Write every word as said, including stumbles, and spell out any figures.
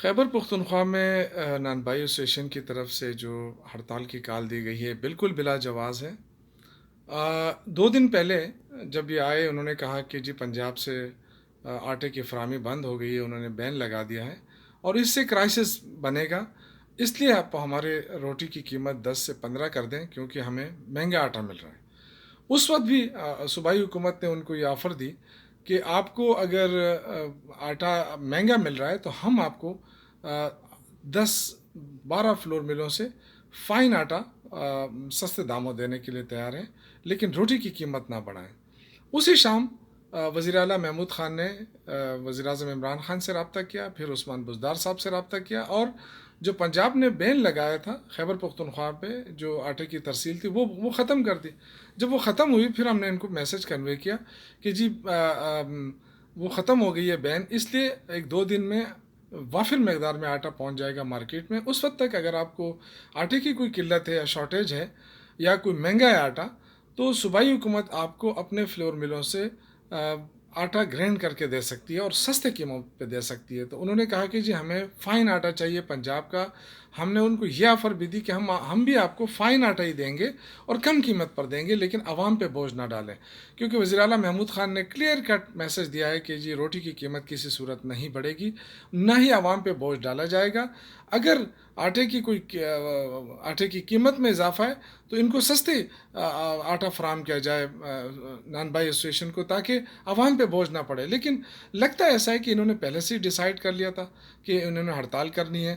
خیبر پختونخوا میں نان بائی ایسوسیشن کی طرف سے جو ہڑتال کی کال دی گئی ہے، بالکل بلا جواز ہے۔ دو دن پہلے جب یہ آئے، انہوں نے کہا کہ جی پنجاب سے آٹے کی فراہمی بند ہو گئی ہے، انہوں نے بین لگا دیا ہے اور اس سے کرائسس بنے گا، اس لیے آپ ہمارے روٹی کی قیمت دس سے پندرہ کر دیں، کیونکہ ہمیں مہنگا آٹا مل رہا ہے۔ اس وقت بھی صوبائی حکومت نے ان کو یہ آفر دی کہ آپ کو اگر آٹا مہنگا مل رہا ہے تو ہم آپ کو دس بارہ فلور ملوں سے فائن آٹا سستے داموں دینے کے لیے تیار ہیں، لیکن روٹی کی قیمت نہ بڑھائیں۔ اسی شام وزیر اعلیٰ محمود خان نے وزیر اعظم عمران خان سے رابطہ کیا، پھر عثمان بزدار صاحب سے رابطہ کیا، اور جو پنجاب نے بین لگایا تھا خیبر پختونخوا پہ جو آٹے کی ترسیل تھی، وہ وہ ختم کر دی۔ جب وہ ختم ہوئی، پھر ہم نے ان کو میسج کنوے کیا کہ جی وہ ختم ہو گئی ہے بین، اس لیے ایک دو دن میں وافر مقدار میں آٹا پہنچ جائے گا مارکیٹ میں۔ اس وقت تک اگر آپ کو آٹے کی کوئی قلت ہے یا شارٹیج ہے یا کوئی مہنگا ہے آٹا، تو صوبائی حکومت آپ کو اپنے فلور ملوں سے آٹا گرینڈ کر کے دے سکتی ہے اور سستے قیمت پہ دے سکتی ہے۔ تو انہوں نے کہا کہ جی ہمیں فائن آٹا چاہیے پنجاب کا۔ ہم نے ان کو یہ آفر بھی دی کہ ہم ہم بھی آپ کو فائن آٹا ہی دیں گے اور کم قیمت پر دیں گے، لیکن عوام پہ بوجھ نہ ڈالیں، کیونکہ وزیر اعلیٰ محمود خان نے کلیئر کٹ میسج دیا ہے کہ جی روٹی کی قیمت کسی صورت نہیں بڑھے گی، نہ ہی عوام پہ بوجھ ڈالا جائے گا۔ اگر آٹے کی کوئی آٹے کی قیمت میں اضافہ ہے تو ان کو سستے آٹا فراہم کیا جائے نان بائی ایسوسیشن کو، تاکہ عوام پہ بوجھ نہ پڑے۔ لیکن لگتا ایسا ہے کہ انہوں نے پہلے سے ہی ڈیسائیڈ کر لیا تھا کہ انہوں نے ہڑتال کرنی ہے۔